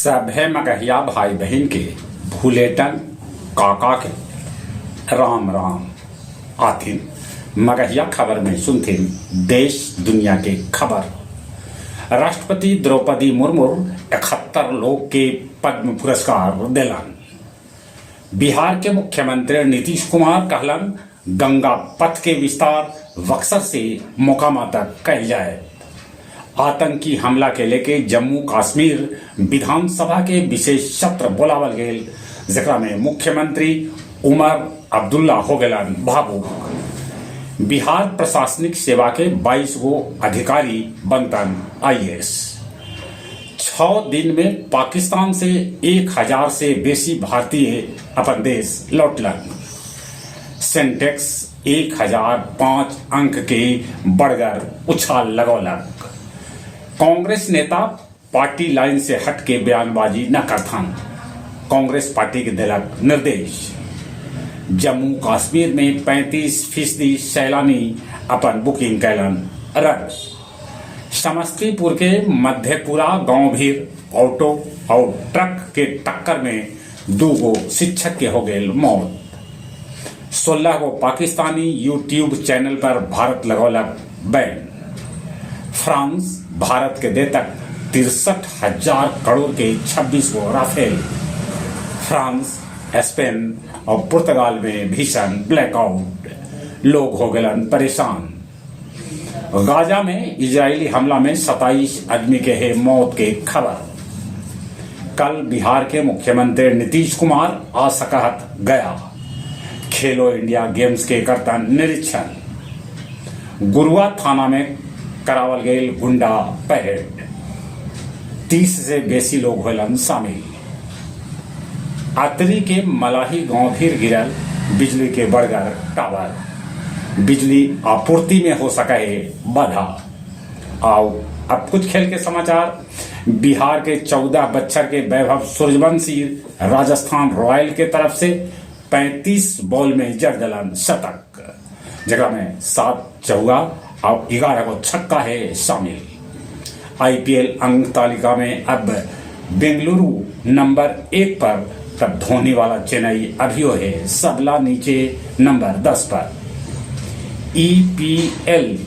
सभे मगहिया भाई बहिन के भुलेटन काका के राम राम। आथिन मगहिया खबर में सुनथिन देश दुनिया के खबर। राष्ट्रपति द्रौपदी मुर्मू 71 लोग के पद्म पुरस्कार देलन। बिहार के मुख्यमंत्री नीतीश कुमार कहलन, गंगा पथ के विस्तार बक्सर से मोकामा तक कइल जाए। आतंकी हमला के लेके जम्मू कश्मीर विधानसभा के विशेष सत्र बोलावल गेल, जेकरा में मुख्यमंत्री उमर अब्दुल्ला हो गेलन भावुक। बिहार प्रशासनिक सेवा के 22 गो अधिकारी बनतन आईएएस। 6 दिन में पाकिस्तान से 1000 से बेसी भारतीय अपन देश लौटलन। सेंसेक्स 1005 अंक के बड़गर उछाल लगौलक। कांग्रेस नेता पार्टी लाइन से हट के बयानबाजी न करथन, कांग्रेस पार्टी के दिलक निर्देश। जम्मू कश्मीर में 35% सैलानी अपन बुकिंग कैलन रद्द। समस्तीपुर के मधेपुरा गांव भीर ऑटो और ट्रक के टक्कर में 2 गो शिक्षक के हो गए मौत। 16 गो पाकिस्तानी यूट्यूब चैनल पर भारत लगौलक बैन। फ्रांस भारत के दे तक 63,000 करोड़ के 26 गो राफेल। फ्रांस, स्पेन और पुर्तगाल में भीषण ब्लैकआउट, लोग हो गए परेशान। गाजा में इजरायली हमला में 27 आदमी के है मौत के खबर। कल बिहार के मुख्यमंत्री नीतीश कुमार आ सकहत गया। खेलो इंडिया गेम्स के करतन निरीक्षण। गुरुआ थाना में करावल गेल गुंडा परेड। 30 से बेसी लोग होलन शामिल। अतरी के मलाही गांव फिर गिरल बिजली के बड़गर टावर। बिजली आपूर्ति में हो सका है बाधा। आओ अब कुछ खेल के समाचार। बिहार के 14 बच्चर के वैभव सूर्यवंशी राजस्थान रॉयल के तरफ से 35 बॉल में जड़ दलन शतक, जगह में 7 चौका और 11 को छक्का है शामिल। आईपीएल अंक तालिका में अब बेंगलुरु नंबर 1 पर, तब धोनी वाला चेन्नई अभियो है सबला नीचे नंबर 10 पर। ईपीएल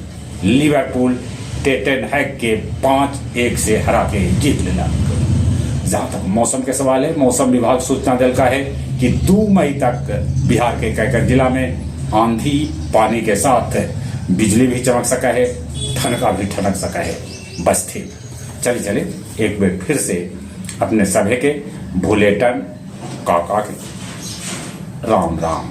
लिवरपूल टेटनहैम के 5-1 से हरा के जीत लेला। जहां तक मौसम के सवाल है, मौसम विभाग सूचना दिल का है कि 2 मई तक बिहार के कई जिला में आंधी पानी के साथ बिजली भी चमक सका है, ठनका भी ठनक सका है। बस ठीक, चले चले एक बार फिर से अपने सभे के भुलेटन काका के राम राम।